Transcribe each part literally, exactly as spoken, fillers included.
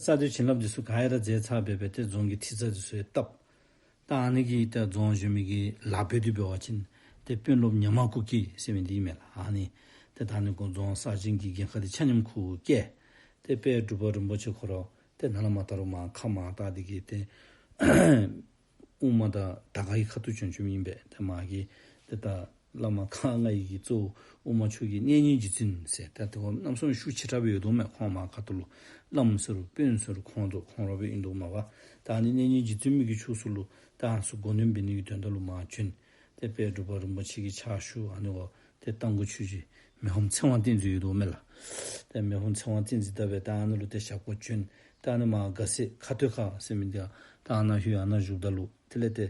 གསར་དུ་བྱིན་རླབས་འདི་ཚུ་ག་ར་མཛད་ཚར་སྦེ་སྦེ་ཏེ་རྫོང་གི་ཐིག་རྩ་འདི་ཚུ་ཡང་བཏབ། ད་ཨ་ནི་གི་ཏེ་རྫོང་གཞོན་མི་གི་ལཱ་འབད་དེ་འབད་བ་ཅིན་ཏེ་དཔོན་སློབ་ཉ་མ་ཀུ་ཀི་ཟེར་མི་འདི་ཨིན་མས་ལགས། ཨ་ནི་ཏེ་ད་ཨ་ནི་ཁོ་རྫོང་གསར་བཞེངས་ཀྱི་འགན་ཁག་འདི་ཆ་མཉམ་ཁོ་བཀལ། ཏེ་དཔལ་འབྲུག་པ་རིན་པོ་ཆེ་ཁོ་ར་ཏེ་ནཱ་ལས་མར་ད་རུང་མར་ཁ་མར་བལྟ་སྟེ་གིས་ཏེ་དབུ་མ་དང་དར་དཀར་གྱི་ཁ་ཐུག་བྱོན་བྱོནམ་ཨིན་པས། ཏེ་མ་གི་ཏེ་ད་བླ་མ་ཁག་ལྔ་ཡི་གི་གཙོ་བོ་དབུ་མ་ཕྱོགས་ཀྱི་གནས་རྙིང་རྗེ་བཙུན་ཟེར་ད་ཏེ་ཁོ་རྣམ་གསུམ་ཤུགས་ཆེ་དྲགས་སྦེ་ཡོད་དོ་མས། ཁོང་མར་ཁ་ཐུག་ལུ་བླམ་ཟེར་རུང་དཔོན་ཟེར་རུང་ཁོང་དོ་ཁོང་ར་སྦེ་ཨིན་དོ་མས་པ། ད་ཨ་ནི་གནས་རྙིང་རྗེ་བཙུན་མའི་གི་ཕྱོགས་སུ་ལུ་ད་ཨ་ནི་ཚུ་འགོ་འདྲེན་འབད་ནི་གི་དོན་དག་ལུ་མར་བྱོན། ཏེ་དཔལ་འབྲུག་པ་རིན་པོ་ཆེ་གི་ཕྱག་ཞུ། ཨ་ནི་འོ་ཏེ་རྟ་མགོ་ཆོས་རྗེ་མི་ཕམ་ཚེ་དབང་བསྟན་འཛིན་ཡོད་དོ་མས་ལགས། ཏེ་མི་ཕམ་ཚེ་དབང་བསྟན་འཛིན་དང་སྦེ་ད་ཨ་ནི་ལུ་ཏེ་ཞབས་སྐོར་བྱོན། ད་ཨ་ནི་མར་དགའ་སེང་ཁ་ཐོད་ཁ་ཟེར་མི་འདི་ཡང་ད་ཨ་ནཱ་ལྷོད་ཨ་ནཱ་བཞུགསཔ་ད་ལུ་དེ་ལས་ཏེ་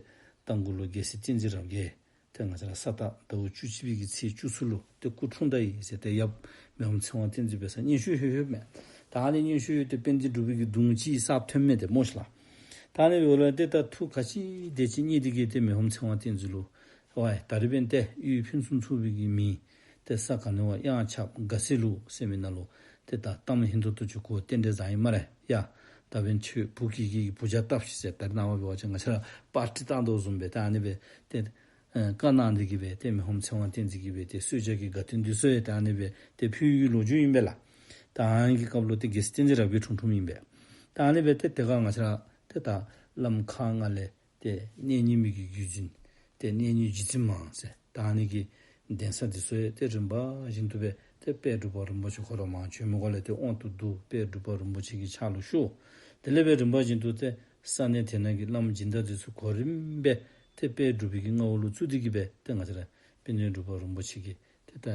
རྟ་མགོ་ལུ་རྒྱལ་སྲས་བསྟན་འཛིན་རབ་རྒྱས་ཏེ་ང་བཅས་ར་ས་སྟག་ཟླཝ་བཅུ་གཅིག་པའི་གི་ཚེས་བཅུ་གསུམ་ལུ་ཏེ་སྐུ་འཁྲུངས་ད་ཡི་ཟེར་ཏེ་ཡབ་མི་ཕམ་ཚེ་དབང་བསྟན་འཛིན་འབད་སར་སྙན་ཞུ་ལྷོད་ལྷོདཔ་མས། ད་ཨ་ནི་སྙན་ཞུ་ལྷོད་ཏེ་དཔལ་ལྡན་འབྲུག་པའི་གི་གདུང་ཅིག་གསརཔ་ཐོནམ་མས་ཏེ་སྨོ་ཤིག་ལགས། ད་ཨ་ནི་འབདཝ་ལས་ཏེ་ད་ཐུགས་ག་ཅི་དེ་ཅིག་མཉེས་ཏེ་གིས་ཏེ་མི་ཕམ་ཚེ་དབང་བསྟན་འཛིན་ལུ་ཝའི་ད་རིས་འབདན་ཏེ་ཡུལ་ཕུན་སུམ་ཚོགས་པའི་གི་མི་ཏེ་ས་ག་ནི་བ་གཡང་ཆགས་དགའ་སེང་ལུ་ཟེར་མི་ནང་ལུ་ཏེ་ད་གཏམ་ཧིང་ཐོག་ཏུ་ཅིག་གོ་རྟེན་འབྲེལ་བཟང་ཡི་སྨ་རེ། ཡ་ད་འབདན་ཁྱོད་བུ་སྐྱེས་ཀྱི་བུ་ཇ་བཏབ་ཤིག་ཟེར་ད་རེས་ནངས་པ་འབད་བ་ཅིན་ང་བཅས་ར་པར་ཊི་བཏང་དོ་བཟུམ་སྦེ་ད་ཨ་ནི་སྦེ་ཏེ་ཨེ་བཀའ་གནང་སྟེ་གིས་སྦེ་ཏེ་མི་ཕམ་ཚེ་དབང་བསྟན་འཛིན་གྱིས་སྦེ་ཏེ་གསོལ་ཇ་གི་དགའ་སྟོན་འདི་ཚུ་ཡང་ད་ཨ་ནི་སྦེ་ཏེ་ཕུལ་ཡི་ལོ་རྒྱུས་ཨིན་པས་ལགས། ད་ཨ་ནི་གི་སྐབས་ལུ་ཏེ་རྒྱལ་སྲས་བསྟན་འཛིན་རབ་རྒྱས་འཁྲུངས་འཁྲུངསམ་ཨིན་པས། ད་ཨ་ནི་སྦེ་ཏེ་དེ་ཁར་ང་བཅས་ར་ཏེ་ད་བླམ་ཁག་ལྔ་ལས་ཏེ་གནས་རྙིང་མའི་གི་བརྒྱུད་འཛིན་ཏེ་གནས་རྙིང་རྗེ་བཙུན་མ་ཟེར་ད་ཨ་ནི་གི་གདན་ས་འདི་ཚུ་ཡང་ཏེ་རིམ་པ་བཞིན་དུ་སྦེ་ཏེ་དཔལ་འབྲུག་པ་རིན་པོ་ཆེ་ཁོ་ར་མར་བྱོན་མི་འགོ་ལས་ཏེ་དབང་དུ་བསྡུ། དཔལ་འབྲུག་པ་རིན་པོ་ཆེ་གི་ཕྱག་ལུ་ཞུ། དེ་ལས་སྦེ་རིམ་པ་བཞིན་དུ་ཏེ་ས་གནས་དེ་ནང་གི་བླམ་སྦྱིན་བདག་འདི་ཚུ་གོ་རིམ་སྦེ་ཏེ་དཔལ་འབྲུག་པའི་གི་མངའ་འོག་ལུ་བཙུགས་ཏེ་གིས་སྦེ་ཏེ་ང་བཅས་ར་དཔལ་ལྡན་འབྲུག་པ་རིན་པོ་ཆེ་གིས་ཏེ་ད་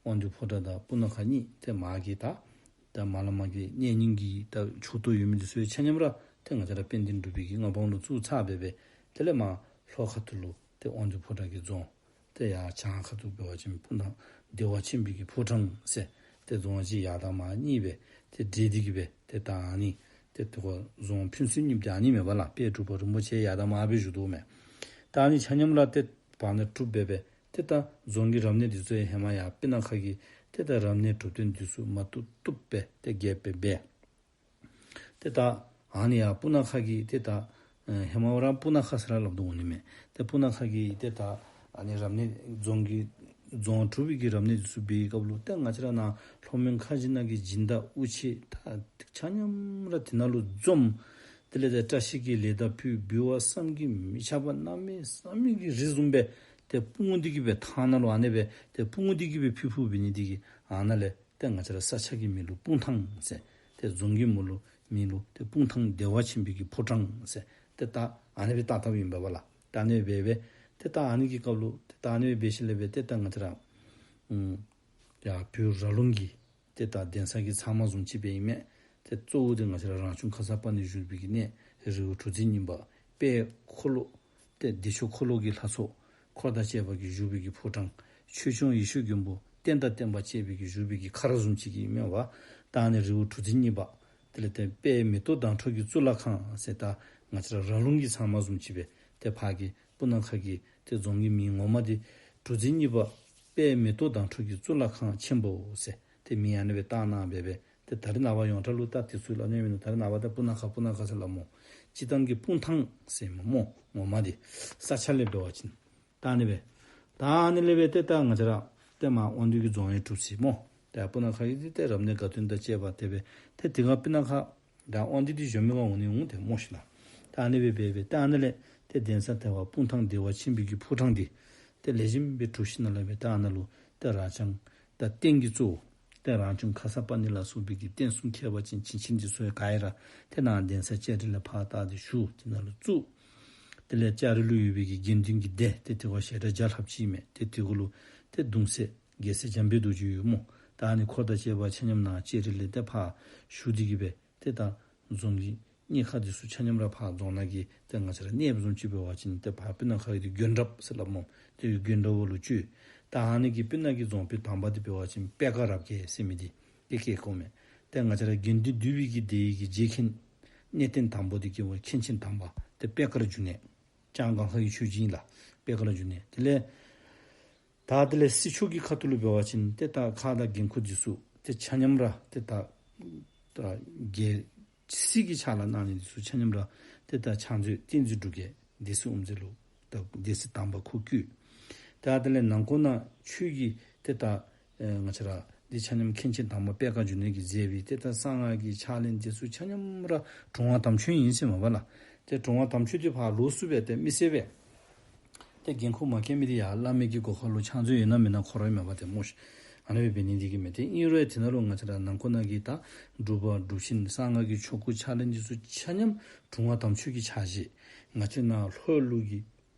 དབང་འདུས་ཕོ་བྲང་དང་སྤུ་ན་ཁ་གཉིས་ཏེ་མ་གི་ད་ད་མར་ལས་མར་གྱི་གནས་རྙིང་གི་ད་ཕྱོགས་གཏོགས་ཡོད་མི་འདི་ཚུ་ཡང་ཆ་མཉམ་ར་ཏེ་ང་བཅས་ར་དཔལ་ལྡན་འབྲུག་པའི་གི་མངའ་འོག་ལུ་བཙུགས་ཚར་སྦེ་སྦེ་དེ་ལས་མར་ལྷོ་ཁ་ཐུག་ལུ་ཏེ་དབང་འདུས་ཕོ་བྲང་གི་རྫོང་ཏེ་ཡར་བྱང་ཁ་ཐུག་འབད་བ་ཅིན་སྤུངས་ཐང་བདེ་བ་ཆེན་པོའི་གི་ཕོ་བྲང་ཟེར་ཏེ་རྫོང་གཅིག་ཡར་དང་མར་གཉིས་སྦེ་ཏེ་འབྲེལ་ཏེ་གིས་སྦེ་ཏེ་ད་ཨ་ནི་ཏེ་ཏེ་ཁོ་རྫོང་ཕན་ཚུན་གཉིས་ཏེ་ཨ་ནི་མས་པ་ལགས། དཔལ་འབྲུག་པ་རིན་པོ་ཆེ་ཡར་དང་མར་སྦེ་བཞུགས་དོ་མས། ད་ཨ་ནི་ཆ་མཉམ་ར་ཏེ་བར་ན་གྲུབ་སྦེ་སྦེ་ཏེ་ད་རྫོང་གི་རབ་གནས་འདི་ཚུ་ཡང་ཧེ་མ་ཡར་སྤུ་ན་ཁ་གི་ཏེ་ད་རབ་གནས་གྲུབ་སྟོན་འདི་ཚུ་མ་བཏུབ་བཏུབ་སྦེ་ཏེ་རྒྱས་སྦེ་སྦེ། ཏེ་ད་ཨ་ནི་ཡར་སྤུ་ན་ཁ་གི་ཏེ་ད་ཨེ་ཧེ་མ་ར་སྤུ་ན་ཁ་ཟེར་ར་སླབ་དོ་འོང་ནི་མས། ཏེ་སྤུ་ན་ཁ་གི་ཏེ་ད་ཨ་ནི་རབ་གནས་རྫོང་གི་རྫོང་གྲུབ་པའི་གི་རབ་གནས་འདི་ཚུ་འབད་བའི་སྐབས་ལུ་ཏེ་ང་བཅས་ར་ནཱ་ལྷོ་མོན་ཁ་བཞི་ནང་གི་སྦྱིན་བདག་དབུ་ཆེ་ད་ཆ་མཉམ་ར་དེ་ནང་ལུ་འཛོམས། དེ་ལས་ཏེ་བཀྲ་ཤིས་ཀྱི་ལས་དང་ཕུལ་འབུལ་བ་བསམ་གྱིས་མི་ཁྱབ་པ་གནམ་མེད་ས་མེད་ཀྱི་རི་བཟུམ་སྦེ་ཏེ་སྤུངས་ཏེ་གིས་སྦེ་ཐང་ནང་ལུ་ཨ་ནི་སྦེ་ཏེ་སྤུངས་ཏེ་གིས་སྦེ་ཕུལ་ཕུལཝ་འབད་ནི་འདི་གིས་ཨ་ནཱ་ལས་ཏེ་ང་བཅས་ར་ས་ཆ་གི་མིང་ལུ་སྤུངས་ཐང་ཟེར། ཏེ་རྫོང་གི་མིང་ལུ་མིང་ལུ་ཏེ་སྤུངས་ཐང་བདེ་བ་ཆེན་པོའི་གི་ཕོ་བྲང་ཟེར། ཏེ་ད་ཨ་ནི་སྦེ་བཏགས་བཏགསཔ་ཨིན་པས་པ་ལགས། ད་ཨ་ནི་སྦེ་སྦེ་ཏེ་ད་ཨ་ནི་གི་སྐབས་ལུ་ཏེ་ད་ཨ་ནི་སྦེ་འབད་ཞིནམ་ལས་སྦེ་ཏེ་ད་ང་བཅས་ར་ཨུམ་ཡར་བོད་ར་ལུང་གི་ཏེ་ད་གདན་ས་གི་ཚབ་མ་བཟུམ་ཅིག་སྦེ་ཨིན་མས། ཏེ་གཙོ་བོ་ཏེ་ང་བཅས་ར་རང་བྱུང་ཁརྶ་པཱ་ཎི་བཞུགས་པའི་གི་གནས་རི་བོ་གྲུ་འཛིན་གཉིས་པ་དཔལ་འཁོར་ལོ་ཏེ་བདེ་མཆོག་འཁོར་ལོ་གི་ལྷ་ཚོགས་འཁོར་དང་བཅས་པ་གིས་བཞུགས་པའི་གི་ཕོ་བྲང་། ཆོས་སྐྱོང་ཡེ་ཤེས་མགོན་པོ་རྟེན་དང་བརྟེན་པ་བཅས་པའི་གིས་བཞུགས་པའི་གི་མཁར་བཟུམ་ཅིག་ཨིན་མས་པ། ད་ཨ་ནི་རི་བོ་གྲུ་འཛིན་གཉིས་པ། དེ་ལས་ཏེ་དཔལ་མེ་ཏོག་མདངས་འཕྲོག་གི་གཙུག་ལག་ཁང་ཟེར། ད་ང་བཅས་ར་ར་ལུང་གི་ཚབ་མ་བཟུམ་ཅིག་སྦེ་ཏེ་ཕར་གི་སྤུ་ན་ཁ་གི་ཏེ་རྫོང་གི་མིང་ངོ་མ་འདི་གྲུ་འཛིན་གཉིས་པ་དཔལ་མེ་ཏོག་མདངས་འཕྲོག་གི་གཙུག་ལག་ཁང་ཆེན་པོ་ཟེར་ཏེ་མིང་ཨ་ནི་སྦེ་བཏགས་གནང་སྦེ་སྦེ་ཏེ་ད་རེས་ནངས་པ་ཡོངས་གྲགས་ལུ་ད་དེ་ཚུ་སླབ་ནི་མིན་ནུག། ད་རེས་ནངས་པ་ད་སྤུ་ན་ཁ་སྤུ་ན་ཁ་ཟེར་སླབ་སྨོ། སྤྱིར་བཏང་གི་སྤུངས་ཐང་ཟེར་སྨོ་སྨོ་ངོ་མ་འདི་ས་ཆ་ལས་འབད་བ་ཅིན། ད་ཨ་ནི་སྦེ་ད་ཨ་ནི་ལས་སྦེ་ཏེ་ད་ང་བཅས་ར་ཏེ་མར་དབང་འདུས་ཀྱི་རྫོང་ཡང་གྲུབ་ཅི་སྨོ། ཏེ་སྤུ་ན་ཁ་གི་ཏེ་རབ་གནས་དགའ་སྟོན་དང་བཅས་པ་དེ་སྦེ་ཏེ་དེ་ཁར་སྤུ་ན་ཁ་ད་དབང་འདུས་འདི་གཞོན་མི་ག་འོང་ནི་འོང་ཏེ་སྨོ་ཤིག་ལགས། ད་ཨ་ནི་སྦེ་སྦེ་སྦེ་ད་ཨ་ནི་ལས་ཏེ་གདན་ས་དེ་བ་སྤུངས་ཐང་བདེ་བ་ཆེན་པོའི་གི་ཕོ་བྲང་འདི་ཏེ་ལེགས་ཤོམ་སྦེ་གྲུབ་ཞིནམ་ལས་སྦེ་ད་ཨ་ནཱ་ལུ་ཏེ་ར་ཅང་ད་རྟེན་གྱི་གཙོ་བོ་ཏེ་རང་བྱུང་ཁརྶ་པཱ་ཎི་ལ་སོགས་པའི་གི་རྟེན་གསུམ་ཁྱད་པར་ཅན་བྱིན་ཆེན་འདི་ཚུ་ཡང་ག་ར་ཏེ་ནཱ་གདན་ས་ལྕགས་རི་ལས་ཕར་བཏགས་ཏེ་བཞུགས། དེ་ནང་ལུ་བཙུགས། དེ་ལས་ལྕགས་རི་ལུ་ཡོད་པའི་གི་དགེ་འདུན་གྱི་སྡེ་ཏེ་དེ་ཁར་ཞལ་གྲངས་བརྒྱ་ལྷགཔ་ཅིག་མས། ཏེ་དེ་གུ་ལུ་ཏེ་གདུང་སྲས་རྒྱལ་སྲས་འཇམ་དཔལ་རྡོ་རྗེ་ཡོད་སྨོ། ད་ཨ་ནི་འཁོར་དང་བཅས་པ་ཆ་མཉམ་ནཱ་ལྕགས་རི་ལས་ཏེ་ཕར་ཞུ་སྟེ་གིས་སྦེ་ཏེ་ད་རྫོང་གི་གཉེར་ཁ་འདི་ཚུ་ཆ་མཉམ་ར་ཕར་རྫོང་ནང་གི་ཏེ་ང་བཅས་ར་གནས་བཟུམ་ཅིག་འབད་བ་ཅིན་ཏེ་ཕར་སྤུ་ན་ཁ་གི་ཏེ་དགོན་གྲྭ་ཟེར་སླབ་སྨོ། ཏེ་དགོན་གྲྭ་བ་ལུ་བཅོལ། ད་ཨ་ནི་གི་སྤུ་ན་གི་རྫོང་དཔོན་དང་པ་འདི་འབད་བ་ཅིན་པད་དཀར་རབ་རྒྱས་ཟེར་མི་འདི་ཏེ་བཀལ་དགོ་མས། ཏེ་ང་བཅས་ར་དགེ་འདུན་འདུས་པའི་གི་སྡེ་ཡི་གི་རྗེ་མཁན་གནས་བརྟན་དང་པོ་འདི་གི་བ་མཁན་ཆེན་དང་པ་ཏེ་པད་དཀར་འབྱུང་གནས། ལྕང་སྒང་ཁ་གི་ཆོས་རྗེ་ཨིན་ལགས། པད་དཀར་འབྱུང་གནས། དེ་ལས་ད་དེ་ལས་སྲིད་ཕྱོགས་ཀྱི་ཁ་ཐུག་ལུ་འབད་བ་ཅིན་ཏེ་ད་ཁག་དང་འགན་ཁུར་འདི་ཚུ་ཏེ་ཆ་མཉམ་ར་ཏེ་ད་ད་རྒྱལ་ སྲིད་ཀྱི་ཕྱག་ལཱ་གནང་ནི་འདི་ཚུ་ཆ་མཉམ་ར་ཏེ་ད་ཕྱག་མཛོད་བསྟན་འཛིན་འབྲུག་རྒྱལ་སྡེ་སྲིད་དབུ་མཛད་ལུ་ད་སྡེ་སྲིད་དང་པ་ཁོ་བསྐོས། ད་དེ་ལས་ནང་འཁོད་ནང་ཆོས་ཀྱི་ཏེ་ད་ཨེ་ང་བཅས་ར་འདི་ཆ་མཉམ་མཁན་ཆེན་དར་མ་པད་དཀར་འབྱུང་གནས་ཀྱིས་མཛད་པའི་ཏེ་ད་གསང་སྔགས་ཀྱི་ཕྱག་ལེན་འདི་ཚུ་ཆ་མཉམ་ར་དྲུང་པ་དམ་ཆོས་ཨིན་ཟེར་མས་པ་ལགས། ཏེ་དྲུང་པ་དམ་ཆོས་འདི་ཕར་ལོགས་སུ་སྦེ་ཏེ་མི་སེར་སྦེ་ཏེ་འགན་ཁུར་མ་བཀལ་མི་འདི་ཡང་བླ་མའི་གི་སྒོ་ཁ་ལུ་ཕྱག་མཛོད་ཡོད་ན་མེད་ན་ཁོ་ར་མས་པ་ཏེ་སྨོ་ཤིག། ཨ་ནི་སྦེ་འབད་ནི་འདི་གིས་མས། ཏེ་ཨིན་རུང་ཡང་དེ་ནང་ལུ་ང་བཅས་ར་ནང་འཁོད་ནང་གི་ད་སྒྲུབ་པ་སྒྲུབ་ཆེན་གསང་སྔགས་ཀྱི་ཆོ་ག་ཕྱག་ལེན་འདི་ཚུ་ཆ་མཉམ་དྲུང་པ་དམ་ཆོས་ཀྱི་ཕྱག་བཞེས། ང་བཅས་ནཱ་ལྷོ་ལུགས་ཀྱི་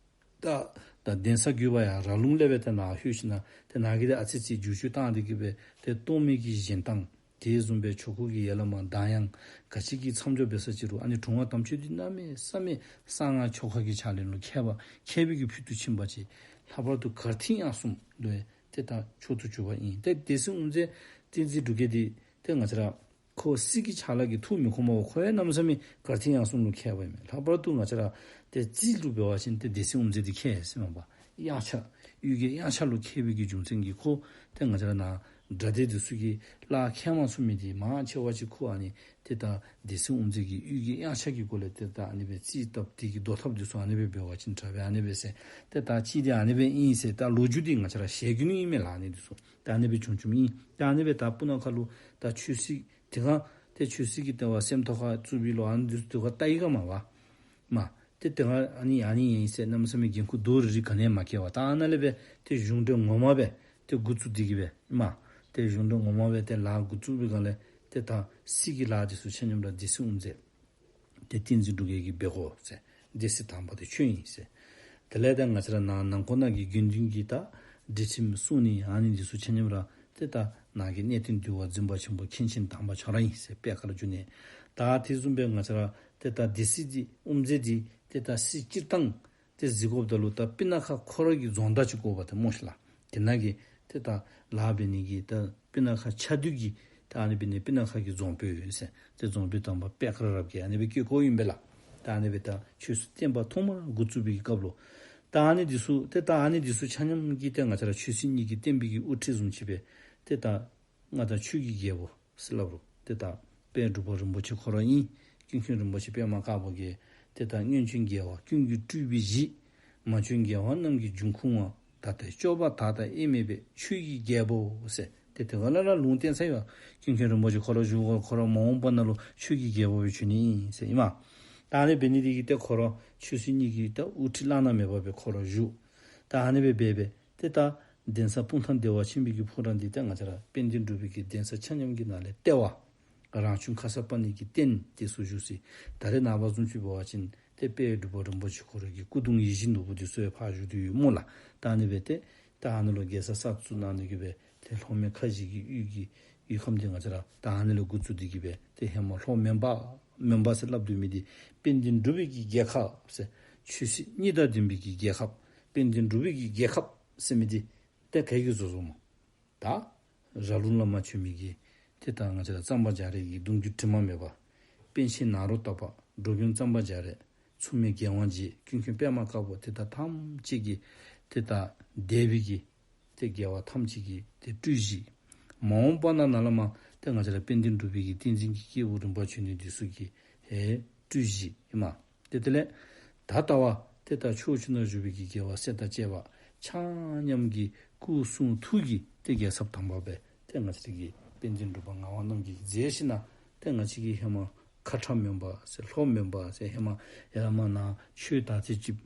ད་ད་གདན་ས་བརྒྱུད་པ་ཡར་ར་ལུང་ལས་སྦེ་ཏེ་ནཱ་ལྷོད་ཞིནམ་ཏེ་ནཱ་གི་ཏེ་ཨ་ཙི་ཙི་བསྒྱུར་བཅོས་བཏང་སྟེ་གི་སྦེ་ཏེ་གཏོར་མའི་གི་བཞེངས་སྟངས་དེ་བཟུམ་སྦེ་ཆོ་ག་གི་ཡ་ལ་མ་གདངས་དབྱངས་ག་ཅི་གི་མཚམས་སྦྱོར་འབད་ས་ཅི་རུང་ཨ་ནི་དྲུང་པ་དམ་ཆོས་འདི་གནམ་མེད་ས་མེད་གསང་སྔགས་ཆོ་ག་གི་ཕྱག་ལེན་ལུ་མཁས་པ་མཁས་པའི་གི་ཕུལ་དུ་ཕྱིན་པ་ཅིག། ལྷག་པར་དུ་གར་ཐིག་དབྱངས་གསུམ་ལུ་ཏེ་ད་མཆོག་ཏུ་གྱུར་པ་ཨིན། ཏེ་སྡེ་སྲིད་དབུ་མཛད་བསྟན་འཛིན་འབྲུག་རྒྱལ་འདི་ཏེ་ང་བཅས་ར་ཁོ་སྲིད་ཀྱི་ཕྱག་ལཱ་གིས་ཐུགས་མི་ཁོམ་པས། ཁོ་ཡང་གནམ་མེད་ས་མེད་གར་ཐིག་དབྱངས་གསུམ་ལུ་མཁས་པ་ཨིན་མས། ལྷག་པར་དུ་ང་བཅས་ར་ཏེ་རྩིས་ལུ་འབད་བ་ཅིན་ཏེ་སྡེ་སྲིད་དབུ་མཛད་འདི་མཁས་ཟེར་མས་པ། དབྱངས་འཆར་གཡུལ་རྒྱལ་དབྱངས་འཆར་ལུ་མཁས་པའི་གི་རྒྱུ་མཚན་གྱིས་ཁོ་ཏེ་ང་བཅས་ར་ནཱ་དགྲ་སྡེ་འདི་ཚུ་གིས་གླགས་ཁེལ་མ་ཚུགས་མི་འདི་མང་ཆེ་བ་ཅིག་ཁོ་ཨ་ནི་ཏེ་ད་སྡེ་སྲིད་དབུ་མཛད་ཀྱིས་གཡུལ་རྒྱལ་དབྱངས་འཆར་གྱི་སྒོ་ལས་ཏེ་ད་ཨ་ནི་སྦེ་རྩིས་བཏབ་སྟེ་གི་བཟློག་ཐབས་འདི་ཚུ་ཨ་ནི་སྦེ་འབད་བ་ཅིན་དྲག་པས་ཨ་ནི་སྦེ་ཟེར། ཏེ་ད་ཅི་འདི་ཨ་ནི་སྦེ་ཨིན་ཟེར་ད་ལོ་རྒྱུས་འདི་ང་བཅས་ར་ཞལ་རྒྱུན་ཨིན་མས་ལགས། ཨ་ནི་འདི་ཚུ་ད་ཨ་ནི་སྦེ་བྱུང་བྱུངམ་ཨིན། ད་ཨ་ནི་སྦེ་ད་སྤུ་ན་ཁ་ལུ་ད་ཆོས་སྲིད་དེ་སྒང་ཏེ་ཆོས་སྲིད་ཀྱི་ལྟེ་བ་སེམས་རྟོགས་ཁ་བཙུགས་པའི་ལོ་ཨ་ནི་འདི་ཚུ་དེ་སྒང་བལྟ་ཡི་ག་མས་པ། མ་ཏེ་དེ་སྒང་ཨ་ནི་ཨ་ནི་ཨིན་ཟེར་གནམ་མེད་ས་མེད་འགན་ཁུར་རྡོག་རིལ་རི་ག་ནི་ཡང་མ་བཀལ་བར་ད་ཨ་ནཱ་ལས་སྦེ་ཏེ་གཞུང་འབྲེལ་ངོ་མ་སྦེ་ཏེ་འགོ་བཙུགས་ཏེ་གི་སྦེ་མ་ཏེ་གཞུང་འབྲེལ་ངོ་མ་སྦེ་ཏེ་ལཱ་འགོ་བཙུགས་པའི་སྒང་ལས་ཏེ་ད་སྲིད་ཀྱི་ལཱ་འདི་ཚུ་ཆ་མཉམ་ར་སྡེ་སྲིད་དབུ་མཛད་ཏེ་བསྟན་འཛིན་འབྲུག་རྒྱལ་གྱིས་འབད་དགོ་ཟེར། སྡེ་སྲིད་དང་པ་དེ་ཁྱོད་ཨིན་ཟེར། དེ་ལས་ད་ང་བཅས་ར་ནཱ་ནང་འཁོད་ནང་གི་དགེ་འདུན་གྱི་ད་སྒྲིག་ཁྲིམས་སྲུང་ནི་ཨ་ནི་འདི་ཚུ་ཆ་མཉམ་ར་ཏེ་ད་ནཱ་གི་གནས་བརྟན་འདུལ་བ་འཛིན་པ་ཆེན་པོ་མཁན་ཆེན་དར་མ་ཁྱོད་ར་ཨིན་ཟེར། པད་དཀར་འབྱུང་གནས། ད་དེ་བཟུམ་སྦེ་ང་བཅས་ར་ཏེ་ད་སྡེ་སྲིད་འདི་དབུ་མཛད་འདི་ཏེ་ད་སྲིད་སྤྱིར་བཏང་ཏེ་གཟིགས་དགོཔ་ད་ལུ་ད་སྤུ་ན་ཁ་ཁོ་ར་གི་རྫོང་བདག་ཅིག་དགོ་པ་ཏེ་སྨོ་ཤིག་ལགས། དེ་ནང་གི་ཏེ་ད་ལཱ་འབད་ནི་གི་ད་སྤུ་ན་ཁ་ཆ་འདུས་ཀྱི་ད་ཨ་ནི་འབད་ནི་སྤུ་ན་ཁ་གི་རྫོང་དཔོན་ཟེར་ཏེ་རྫོང་དཔོན་དམ་པ་པད་དཀར་རབ་རྒྱས་ཨ་ནི་སྦེ་བསྐོ་བསྐོཝ་ཨིན་པས་ལགས། ད་ཨ་ནི་སྦེ་ད་ཆོས་སྲིད་བསྟན་པ་ཐོག་མར་འགོ་བཙུགས་པའི་སྐབས་ལུ་ད་ཨ་ནི་འདི་ཚུ་ཏེ་ད་ཨ་ནི་འདི་ཚུ་ཆ་མཉམ་གྱིས་ཏེ་ང་བཅས་ར་ཆོས་སྲིད་གཉིས་ཀྱི་བསྟན་པའི་གི་དབུ་ཁྲིད་བཟུམ་ཅིག་སྦེ་ཏེ་ད་མངའ་བདག་ཆོས་ཀྱི་རྒྱལ་པོ་ཟེར་སླབ་རུང་ཏེ་ད་དཔལ་འབྲུག་པ་རིན་པོ་ཆེ་ཁོ་ར་ཨིན། ཀུན་མཁྱེན་རིན་པོ་ཆེ་པདྨ་དཀར་པོ་གིས་ཏེ་ད་སྔོན་བྱོན་རྒྱལ་བ་ཀུན་གྱི་སྤྲུལ་པའི་གཞི། མ་བྱོན་རྒྱལ་བ་རྣམས་ཀྱི་འབྱུང་ཁུངས་པ། ད་ལྟའི་སྐྱོབ་པ་དག་དང་དབྱེར་མེད་པའི། ཆོས་ཀྱི་རྒྱལ་པོ་ཟེར་ཏེ་དེ་སྒང་ལས་ར་ལུང་བསྟན་ཚར་ཡི་པ། ཀུན་མཁྱེན་རིན་པོ་ཆེ་ཁོ་ར་བཞུགས་སྒོ་ཁོ་ར་མ་འོངས་པ་ནང་ལུ་ཆོས་ཀྱི་རྒྱལ་པོ་སྦེ་འབྱུང་ནི་ཨིན་ཟེར་ཨིན་མས། ད་ཨ་ནི་འབད་ནི་འདི་གིས་ཏེ་ཁོ་ར་ཆོས་སྲིད་གཉིས་ཀྱི་ད་དབུ་ཁྲིད་བླ་ན་མེད་པ་སྦེ་ཁོ་ར་བཞུགས། ད་ཨ་ནི་སྦེ་འབད་སྦེ་ཏེ་ད་གདན་ས་སྤུངས་ཐང་བདེ་བ་ཆེན་པོའི་གི་ཕོ་བྲང་འདི་ཏེ་ང་བཅས་ར་དཔལ་ལྡན་འབྲུག་པའི་གི་གདན་ས་ཆ་མཉམ་གྱི་ནང་ལས་ལྟེ་བ། རང་བྱུང་ཁརྶ་པཱ་ཎི་གི་རྟེན་འདི་ཚུ་བཞུགས་ཅི། ད་རེས་ནངས་པ་བཟུམ་ཅིག་འབད་བ་ཅིན་ཏེ་དཔལ་འབྲུག་པ་རིན་པོ་ཆེ་ཁོ་ར་གི་སྐུ་གདུང་ཡིད་བཞིན་ནོར་བུ་འདི་ཚུ་ཡང་ཕར་བཞུགས་ཏེ་ཡོད་སྨོ་ལགས། ད་ཨ་ནི་སྦེ་ཏེ་ད་ཨ་ནི་ལུ་རྒྱལ་ས་གསར་བཙུགས་གནང་ནི་གི་སྦེ་ཏེ་ལྷོ་མོན་ཁ་བཞི་གི་ཡུལ་གྱི་ཡུལ་ཁམས་འདི་ང་བཅས་ར་ད་ཨ་ནི་ལས་འགོ་བཙུགས་ཏེ་གི་སྦེ་ཏེ་ཧེ་མ་ལྷོ་མོན་པ་མོན་པ་ཟེར་སླབ་སྡོད་མི་འདི་དཔལ་ལྡན་འབྲུག་པའི་གི་རྒྱལ་ཁབ་ཟེར་ཆོས་སྲིད་གཉིས་དང་ལྡན་པའི་གི་རྒྱལ་ཁབ་དཔལ་ལྡན་འབྲུག་པའི་གི་རྒྱལ་ཁབ་ཟེར་མི་འདི་ཏེ་ག་གིས་བཟོ་བཟོཝ་སྨོ། ད་ར་ལུང་བླ་མ་བྱོན་མི་གི་ཏེ་ད་ང་བཅས་ར་གཙང་པ་རྒྱ་རས་ཀྱི་གདུང་བརྒྱུད་དྲི་མ་མེད་པ། པཎ་ཆེན་ནཱ་རོ་ཏ་པ། འགྲོ་མགོན་གཙང་པ་རྒྱ་རས། མཚུངས་མེད་རྒྱལ་དབང་རྗེ། ཀུན་མཁྱེན་པདྨ་དཀར་པོ། ཏེ་ད་ཐམས་ཅད་ཀྱི་ཏེ་ད་འདས་པའི་གི་ཏེ་རྒྱལ་བ་ཐམས་ཅད་ཀྱི་ཏེ་སྤྲུལ་གཞི། མ་འོངས་པ་ན་ནཱ་ལས་མར་ཏེ་ང་བཅས་ར་དཔལ་ལྡན་འབྲུག་པའི་གི་བསྟན་འཛིན་གྱི་སྐྱེས་བུ་རིམ་པ་བྱོན་ནི་འདི་ཚུ་གི་ཧེ་སྤྲུལ་གཞི་ཨིན་མས། ཏེ་དེ་ལས་ད་ལྟ་བ་ཏེ་ད་ཕྱོགས་བཅུ་ན་བཞུགས་པའི་གི་རྒྱལ་བ་སྲས་དང་བཅས་པ་ཆ་མཉམ་གྱི་སྐུ་གསུང་ཐུགས་ཀྱི་ཏེ་རྒྱལ་ཚབ་དམ་པ་སྦེ་ཏེ་ང་བཅས་ཀྱི་དཔལ་ལྡན་འབྲུག་པ་ངག་དབང་རྣམ་རྒྱལ་གྱིས་མཛད་ཞིནམ་ཏེ་ང་བཅས་ཀྱི་ཧེ་མ་ཁ་ཁྲ་མོན་པ་ཟེར་ལྷོ་མོན་པ་ཟེར་ཧེ་མ་ཡར་མར་ནང་ཆོས་ད་ཚིག་ཅིག་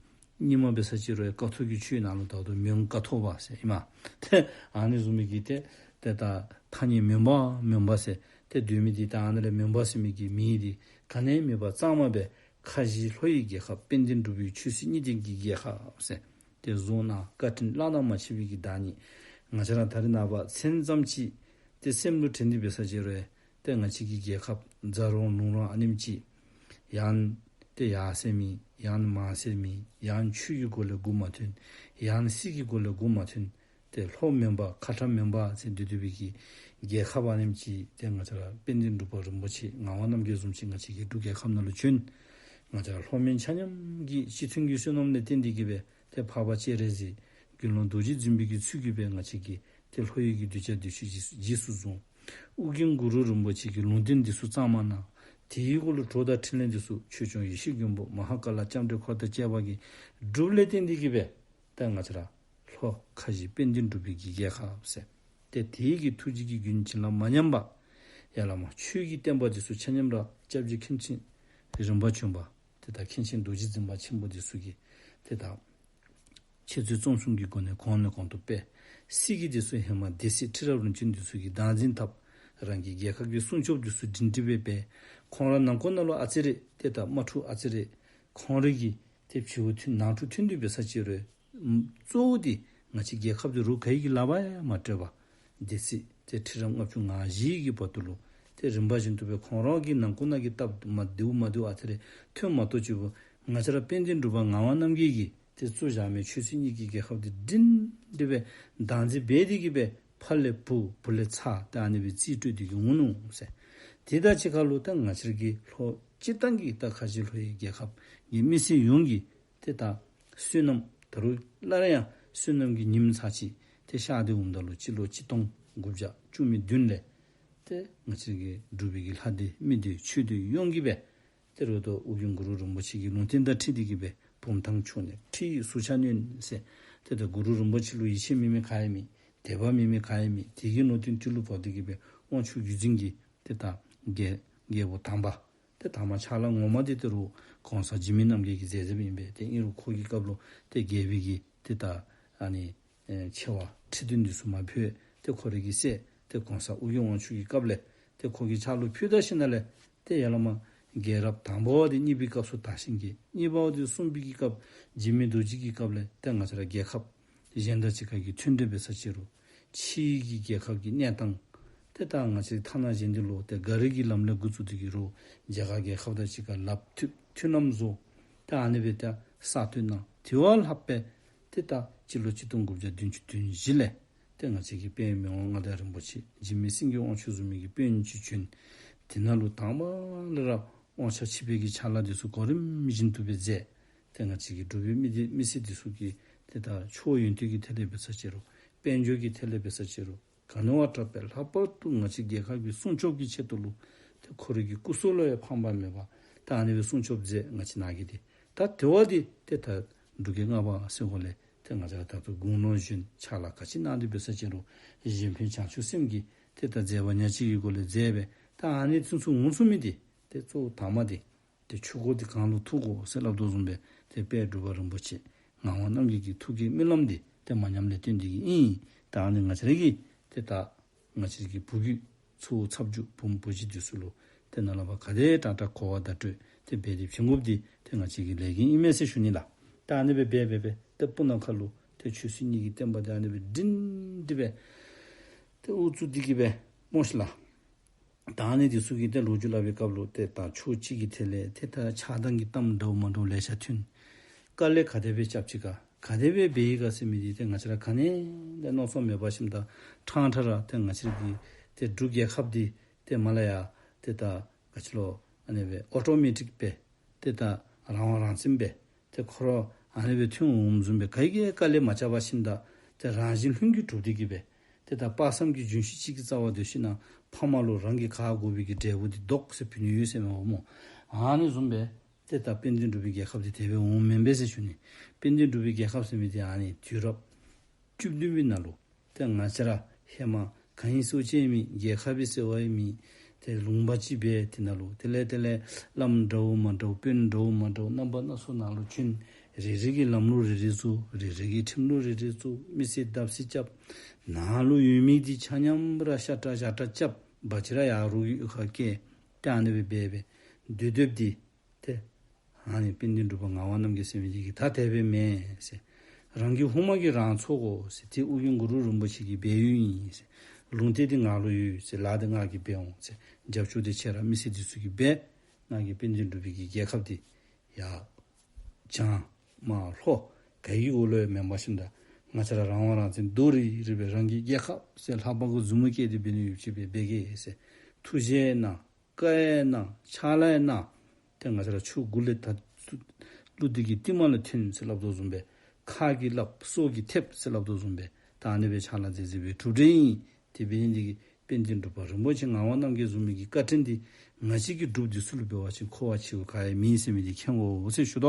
རྙིང་མ་འབད་ས་ཅིག་རུང་ཀཿཐོག་གི་ཆོས་ནང་ལུ་ད་ལྟོ་མོན་ཀཿཐོག་པ་ཟེར་ཨིན་མས། ཏེ་ཨ་ནི་བཟུམ་མའི་གི་ཏེ་ཏེ་ད་ཐ་སྙད་མོན་པ་མོན་པ་ཟེར་ཏེ་སྡོད་མི་འདི་ད་ཨ་ནི་ལས་མོན་པ་ཟེར་མི་གི་མིང་འདི་ག་ནི་ཡང་མེད་པར་གཙང་མ་སྦེ་ཁ་བཞི་ལྷོ་ཡི་རྒྱལ་ཁབ་དཔལ་ལྡན་འབྲུག་པའི་ཆོས་སྲིད་གཉིས་ལྡན་གྱི་རྒྱལ་ཁབ་ཟེར་ཏེ་བཟོ་གནང་བཀའ་དྲིན་བླ་ན་མ་མཆིས་པའི་གི་བདག་ཉིད། ང་བཅས་ར་ད་རེས་ནངས་པ་མཚན་ཙམ་ཅིག་ཏེ་སེམས་ལུ་དྲན་ཏེ་འབད་ས་ཅིག་རུང་ཏེ་ང་བཅས་ཀྱི་རྒྱལ་ཁབ་རྫ་རོང་ལུང་རོང་ཨ་ནེམ་ཅིག་ཡང་ཏེ་ཡར་སེང་མེད་ཡང་མར་སེང་མེད་ཡང་ཆོས་ཀྱི་སྒོ་ལས་སྒོ་མ་ཐོན་ཡང་སྲིད་ཀྱི་སྒོ་ལས་སྒོ་མ་ཐོན། ཏེ་ལྷོ་མོན་པ་ཁ་ཁྲ་མོན་པ་ཟེར་སྡོད་སྡོད་པའི་གི་རྒྱལ་ཁབ་ཨ་ནེམ་ཅིག་ཏེ་ང་བཅས་ར་དཔལ་ལྡན་འབྲུག་པ་རིན་པོ་ཆེ་ངག་དབང་རྣམ་རྒྱལ་བཟུམ་ཅིག་ང་བཅས་ཀྱི་འབྲུག་རྒྱལ་ཁབ་ནང་ལུ་བྱོན། ང་བཅས་ར་ལྷོ་མོན་ཆ་མཉམ་གྱི་སྤྱི་མཐུན་གྱི་བསོད་ནམས་ལས་བརྟེན་ཏེ་གི་སྦེ་ཏེ་འཕགས་པ་སྤྱན་རས་གཟིགས་དགེ་སློང་རྡོ་རྗེ་འཛིན་པའི་གི་ཚུལ་གྱིས་སྦེ་ང་བཅས་ཀྱི་ཏེ་ལྷོ་ཡི་གི་གདུལ་བྱ་འདི་ཚུ་རྗེས་སུ་རྗེས་སུ་བཟུང་། ཨོ་རྒྱན་གུ་རུ་རིན་པོ་ཆེ་གི་ལུང་བསྟན་འདི་ཚུ་གཙང་མ་གནང་ དེའི་འོག་ལུ་གྲོགས་དང་འཕྲིན་ལས་འདི་ཚུ་ཆོས་སྐྱོང་ཡེ་ཤེས་མགོན་པོ་མ་ཧཱ་ཀཱ་ལ་ལྕམ་དྲལ་འཁོར་དང་བཅས་པ་གིས་སྒྲུབ་ལས་བརྟེན་ཏེ་གི་སྦེ་ད་ང་བཅས་ར་ལྷོ་ཁ་བཞི་དཔལ་ལྡན་འབྲུག་པའི་གི་རྒྱལ་ཁབ་ཟེར། ཏེ་དེའི་གི་ཐུགས་རྗེ་གི་རྒྱུན་བྱིན་རླབས་མ་ཉམས་པར་ཡ་ལ་མ་ཆོས་ཀྱི་བསྟན་པ་འདི་ཚུ་ཆ་མཉམ་ར་སྐྱབས་རྗེ་མཁན་ཆེན་རིམ་པ་བྱོན་པ་ཏེ་ད་མཁན་ཆེན་རྡོ་རྗེ་འཛིན་པ་ཆེན་པོ་འདི་ཚུ་གིས་ཏེ་ད་འཆད་རྩོད་རྩོམ་གསུམ་གྱི་སྒོ་ནས་གོང་ནས་གོང་དུ་སྤེལ། སྲིད་ཀྱི་འདི་ཚུ་ཧེ་མ་སྡེ་སྲིད་ཁྲི་རབས་རིམ་བྱོན་འདི་ཚུ་གིས་བདག་འཛིན་འཐབ། རང་གི་རྒྱལ་ཁབ་ཀྱི་སྲུང་སྐྱོབ་འདི་ཚུ་སྒྲིང་སྒྲི་སྦེ་འབད། ཁོང་ར་ནང་འཁོད་ནང་ལུ་ཨ་ཙི་རེ་ཏེ་ད་དམག་འཁྲུག་ཨ་ཙི་རེ་ཁོང་རའི་གི་ཏེ་ཕྱི་དབུགས་ཐུང་ནང་འཁྲུག་ཐོན་ཏེ་འབད་ས་ཅིག་རུང་གཙོ་བོ་འདི་ང་བཅས་རྒྱལ་ཁབ་འདི་རོགས་ག་གིས་ལག་པར་ཡང་མ་སྤྲོད་པར་སྡེ་སྲིད་ཏེ་ཁྲི་རབས་ལྔ་བཅུ་ང་བཞི་གི་བར་དུ་ལུ་ཏེ་རིམ་པ་བཞིན་དུ་སྦེ་ཁོང་ར་གི་ནང་འཁོད་ནང་གི་སྟབས་མ་བདེཝ་མ་བདེཝ་ཨ་ཙི་རེ་ཐོན་མ་གཏོགས་ཅིག་པོ་ང་བཅས་ར་དཔལ་ལྡན་འབྲུག་པ་ངག་དབང་རྣམ་རྒྱལ་གྱིས་ཏེ་བཙུགས་བཞག་མི་ཆོས་སྲིད་གཉིས་ཀྱི་རྒྱལ་ཁབ་འདི་སྒྲིང་སྒྲི་སྦེ་བདག་འཛིན་འབད་དེ་གི་སྦེ་ཕ་ལས་བུ་བུ་ལས་ཚ་ཏེ་ཨ་ནི་སྦེ་རྩིས་སྤྲོད་དེ་གི་འོང་ནུག་ཟེར། དེ་དང་གཅིག་ཁར་ལུ་ད་ང་བཅས་ར་གི་ལྷོ་སྤྱིར་བཏང་གི་ད་ཁ་བཞི་ལྷོ་ཡི་རྒྱལ་ཁབ་ཀྱི་མི་སེར་ཡོངས་ཀྱི་ཏེ་ད་བསོད་ནམས་ད་རུང་སླར་ཡང་བསོད་ནམས་ཀྱི་ཉིམ་ཚར་གཅིག་ཏེ་ཤར་ཏེ་འོངམ་ད་ལུ་སྤྱི་ལོ་གཅིག་སྟོང་དགུ་བརྒྱ་བཅུ་མེད་བདུན་ལས་ཏེ་ང་བཅས་ཀྱི་འབྲུག་པའི་གི་ལྷ་སྡེ་མི་སྡེ་ཆོས་སྡེ་ཡོངས་ཀྱིས་སྦེ་ཏེ་རུང་ད་ཨོ་རྒྱན་གུ་རུ་རིན་པོ་ཆེ་གི་ལུང་བསྟན་དང་འཁྲིལ་ཏེ་གི་སྦེ་བུམ་ཐང་ཕྱོགས་ནས་ཁྲི་ཡི་ཟུར་ཆ་བསྣོལ་ཟེར། ཏེ་ད་གུ་རུ་རིན་པོ་ཆེ་ལུ་ཡིད་ཆེས་མེད་མི་ག་ཡང་མེད། དད་པ་མེད་མི་ག་ཡང་མེད། དེ་གི་ནོར་བདུན་ཏི་ལུ་བབས་ཏེ་གི་སྦེ་དབང་ཕྱུག་བརྒྱུད་འཛིན་གྱི་ཏེ་ད་རྒྱལ་རྒྱལ་པོ་དང་པ་ཏེ་དང་པ་ཕྱག་ལཱ་ངོ་མ་འདི་ཏེ་རུང་གོང་ས་འཇིགས་མེད་རྣམ་རྒྱལ་གྱིས་མཛད་མཛདཔ་ཨིན་པས། ཏེ་ཨིན་རུང་ཁོ་གི་སྐབས་ལུ་ཏེ་རྒྱལ་པོའི་གི་ཏེ་ད་ཨ་ནི་ཨེ་ཆེ་བ་ཁྲི་འདོན་འདི་ཚུ་མ་ཕུལ། ཏེ་ཁོ་རའི་གི་སྲས་ཏེ་གོང་ས་ཨོ་རྒྱན་དབང་ཕྱུག་གི་སྐབས་ལས་ཏེ་ཁོ་གིས་ཕྱག་ལུ་ཕུལ་ད་ཞིནམ་ལས་ཏེ་ཡ་ལ་མ་རྒྱལ་རབས་དང་པ་བ་འདི་གཉིས་པའི་སྐབས་སུ་དར་ཞིང་གི་གཉིས་པ་བ་འདི་གསུམ་པའི་གི་སྐབས་འཇིགས་མེད་རྡོ་རྗེ་གི་སྐབས་ལས་ཏེ་ང་བཅས་ར་རྒྱལ་ཁབ་གཞན་དང་གཅིག་ཁར་གྱི་མཐུན་འབྲེལ་འབད་ས་ཅིག་རུང་ཕྱི་གི་རྒྱལ་ཁབ་ཀྱི་གནས་སྟངས་ཏེ་ད་ང་བཅས་ཐ་ན་གཞན་འདི་ལུ་ཏེ་ག་རི་གི་ལམ་ལས་འགོ་བཙུགས་ཏེ་གི་རུང་རྒྱ་གར་རྒྱལ་ཁབ་དང་གཅིག་ཁར་ལགཔ་མཐུད་མཐུན་ལམ་བཟོ། ཏེ་ཨ་ནི་སྦེ་ཏེ་ས་སྟོན་གནང་། དེ་བ་ལྷག་སྦེ་ཏེ་ད་སྤྱི་ལོ་གཅིག་སྟོང་དགུ་བརྒྱ་བདུན་ཅུ་དོན་བཞི་ལས་ཏེ་ང་བཅས་ཀྱི་དཔལ་མི་དབང་མངའ་བདག་རིན་པོ་ཆེ་འཇིགས་མེད་སེང་གེ་དབང་ཕྱུག་བཟུམ་མའི་གི་དཔོན་ཅིག་བྱོན། དེ་ནང་ལུ་དང་པ་ལས་ར་དབང་ཆ་ཕྱིར་སྤེལ་གྱི་ཕྱག་ལཱ་འདི་ཚུ་གོ་རིམ་བཞིན་དུ་སྦེ་མཛད། ཏེ་ང་བཅས་ཀྱི་འབྲུག་པའི་མི་སྡེ་མི་སེར་འདི་ཚུ་གི་ཏེ་ད་ཆོས་ཡོན་ཏན་གྱི་ཐད་ལས་འབད་ས་ཅིག་རུང་དཔལ་འབྱོར་གྱི་ཐད་ལས་འབད་ས་ཅིག་རུང་ག་ནི་བ་དྲག་པས། ལྷག་པར་དུ་ང་བཅས་རྒྱལ་ཁབ་ཀྱི་སྲུང་སྐྱོབ་ཀྱི་ཆེད་དུ་ལུ་ཏེ་ཁོ་རའི་གི་སྐུ་སྲོག་ལུ་ཡང་ཕངས་པ་མེད་པར་ད་ཨ་ནི་སྦེ་སྲུང་སྐྱོབ་མཛད། ང་བཅས་ནང་གི་འདི་ད་དེ་བ་འདི་ཏེ་ད་འབྲུག་རྒྱལ་ལྔ་པ་ཟེར་དགོ་ལས་ཏེ་ང་བཅས་ར་ད་ལྟོ་དགུང་ལོ་གཞོན་ཕྱག་ལཱ་ག་ཅི་གནང་སྟེ་འབད་ས་ཅིག་རུང་གཞན་ཕན་བྱང་ཆུབ་སེམས་ཀྱི་ཏེ་ད་མཛད་པ་ཉག་གཅིག་གི་སྒོ་ལས་མཛད་སྦེ་ད་ཨ་ནི་ཚུན་ཚོད་འོང་ཚུགས་མི་འདི་ཏེ་གཙོ་བོ་དང་པ་འདི་ཏེ་ཆོས་འཁོར་འདི་གང་ལུ་ཐུག་དགོ་ཟེར་སླབ་དོ་བཟུམ་སྦེ་ཏེ་དཔལ་འབྲུག་པ་རིན་པོ་ཆེ་ངག་དབང་རྣམ་རྒྱལ་གྱི་ཐུགས་ཀྱི་སྨོན་ལམ་འདི་ཏེ་མ་ཉམས་ལས་བརྟེན་ཏེ་གི་ཨིན། ད་ཨ་ནི་ང་བཅས་ར་གི་ཏེ་ད་ང་བཅས་ར་གི་བུ་བརྒྱུད་ཚ་བོ་ཚ་བརྒྱུད་བུམོ་བུ་བརྒྱུད་འདི་ཚུ་ལུ་ཏེ་ནཱ་ལས་ཕར་ག་དེ་དྲག་དྲག་གོ་བ་བརྡ་སྤྲོད་ཏེ་འབད་དེ་བྱིན་དགོཔ་འདི་ཏེ་ང་བཅས་ཀྱི་ལས་འགན་ཨིན་མས་ཟེར་ཞུ་ནི་ལགས། ད་ཨ་ནི་སྦེ་འབད་འབད་འབད་ཏེ་སྤུ་ན་ཁ་ལུ་ཏེ་ཆོས་སྲིད་གཉིས་ཀྱི་བསྟན་པ་འདི་ཨ་ནི་སྦེ་སྒྲིང་སྒྲི་སྦེ་ཏེ་དབུ་བཙུགས་ཏེ་གི་སྦེ་སྨོ་ཤིག་ལགས། ད་ཨ་ནི་འདི་ཚུ་གི་ཏེ་ལོ་རྒྱུས་སླབ་པའི་སྐབས་ལུ་ཏེ་ད་ཕྱོགས་གཅིག་གི་ཐད་ལས་ཏེ་ད་ཆགས་སྡང་གི་གཏམ་འདྲཝ་མ་འདྲཝ་ལེ་ཤ་ཐོན། དཀའ་ལས་ག་དེ་སྦེ་རྐྱབ་ཅི་ག་ག་དེ་སྦེ་འབད་ཡི་ག་ཟེར་མི་འདི་ཏེ་ང་བཅས་ར་ག་ནི་ལས་མནོ་བསམ་མེད་པར་ཞིནམ་ད་ཕྲང་ཕྲང་ར་ཏེ་ང་བཅས་ར་གི་ཏེ་འབྲུག་རྒྱལ་ཁབ་འདི་ཏེ་མ་ལ་ཡ་ཏེ་ད་ག་ཅི་ལོ་ཨ་ནི་སྦེ་ཨོ་ཊོ་མེ་ཊིག་སྦེ་ཏེ་ད་རང་དབང་རང་བཙན་སྦེ་ཏེ་ཁོ་ར་ཨ་ནི་སྦེ་ཐོན་འོངམ་བཟུམ་སྦེ་ག་གིས་ཡང་དཀའ་ལས་མ་རྐྱབ་པར་ཞིནམ་ད་ཏེ་རང་བཞིན་ལྷུན་གྱིས་གྲུབ་སྟེ་གི་སྦེ་ཏེ་ད་དཔག་བསམ་གྱི་ལྗོན་ཤིང་གཅིག་གི་རྩ་བར་སྡོད་ཞིན་ན་ཕ་མ་ལུ་རང་གིས་ག་དགོ་པའི་གི་འབྲས་བུ་འདི་བདོག་ཟེར་ཕུལ་ནི་ཡོད་ཟེར་མས་པ་སྨོ། ཨ་ནི་བཟུམ་སྦེ་ཏེ་ད་དཔལ་ལྡན་འབྲུག་པའི་རྒྱལ་ཁབ་འདི་དེ་སྦེ་འོངམ་མེན་པས་ཟེར་ཞུ་ནི། དཔལ་ལྡན་འབྲུག་པའི་རྒྱལ་ཁབ་ཟེར་མི་འདི་ཨ་ནི་དུས་རབས་བཅུ་བདུན་པའི་ནང་ལུ་ཏེ་ང་བཅས་ར་ཧེ་མ་ག་ཨིན་སུ་ཅིག་མེད། རྒྱལ་ཁབ་ཟེར་བ་ཡང་མེད། ཏེ་ལུང་པ་ཅིག་སྦེ་དེ་ནང་ལུ་དེ་ལས་དེ་ལས་བླམ་འདྲཝ་མ་འདྲཝ་དཔོན་འདྲཝ་མ་འདྲཝ་རྣམ་པ་སྣ་ཚོགས་ནང་ལུ་བྱོན། རེ་རེ་གིས་ལམ་ལུགས་རེ་རེ་བཙུགས། རེ་རེ་གིས་ཁྲིམས་ལུགས་རེ་རེ་བཙུགས། མི་སེར་བརྡབ་གསིག་རྐྱབ། ནང་ལུ་ཡོད་མི་འདི་ཆ་མཉམ་ར་ཤ་ཁྲག་ཞག་ཁྲག་རྐྱབ། འབའ་ཅིག་ར་ཡར་རོགས་ཀྱི་གཡུས་ཁར་བསྐྱལ། ཏེ་ཨ་ནི་སྦེ་འབད་འབད་སྡོད་སྡོདཔ་འདི་ཏེ་ཨ་ནི་དཔལ་ལྡན་འབྲུག་པ་ངག་དབང་རྣམ་རྒྱལ་ཟེར་མི་འདི་གིས་ད་དེ་སྦེ་མེན་ཟེར། རང་གི་ཧུ་མ་གིས་རང་འཚོ་དགོ་ཟེར། ཏེ་ཨོ་རྒྱན་གུ་རུ་རིན་པོ་ཆེ་གི་སྦས་ཡུལ་ཨིན་ཟེར། ལུང་བསྟན་འདི་ང་ལུ་ཡོད་ཟེར། ལཱ་འདི་ང་གིས་འབད་འོང་ཟེར། རྒྱབ་སྐྱོར་འདི་ཁྱེད་ར་མི་སེར་འདི་ཚུ་གིས་འབད། ང་གིས་དཔལ་ལྡན་འབྲུག་པའི་གི་རྒྱལ་ཁབ་འདི་ཡར་བྱང་མར་ལྷོ་ག་གི་འོག་ལུ་ཡང་མེན་པར་ཞིནམ་ད་ང་བཅས་ར་རང་དབང་རང་བཙན་རྡོག་རིལ་རི་སྦེ་རང་གི་རྒྱལ་ཁབ་ཟེར་ལྷ་པ་གི་མཛུབ་མོ་བཀལ་ཏེ་འབད་ནི་ཡོདཔ་ཅིག་སྦེ་འབད་གེ་ཟེར། ཐུགས་རྗེ་གནང་། བཀའ་ཡང་གནང་། ཕྱག་ལཱ་ཡང་གནང་། ཏེ་ང་བཅས་ར་ཆུ་མགུ་ལས་ད་ཀླུ་འདི་གི་རྟིང་མ་ལུ་ཐོན་ཟེར་སླབ་དོ་བཟུམ་སྦེ། ཁ་གིས་སླབ་སོ་གིས་ཐེབས་ཟེར་སླབ་དོ་བཟུམ་སྦེ། ད་ཨ་ནི་སྦེ་ཕྱག་ལཱ་མཛད་མཛད་པའི་གྲུབ་འབྲས་ཨིན། དེ་འབད་ནི་འདི་གིས་དཔལ་ལྡན་འབྲུག་པ་རིན་པོ་ཆེ་ངག་དབང་རྣམ་རྒྱལ་བཟུམ་མའི་གི་བཀའ་དྲིན་འདི་ ང་བཅས་ཀྱིས་སྒྲུབ་འདི་ཚུ་ལུ་འབད་བ་ཅིན་མཁོ་བ་ཆེ་བ་ག་ཡང་མེད་ཟེར་མི་འདི་མཁྱེན་དགོ་ཟེར་ཞུ་དོ་ལགས།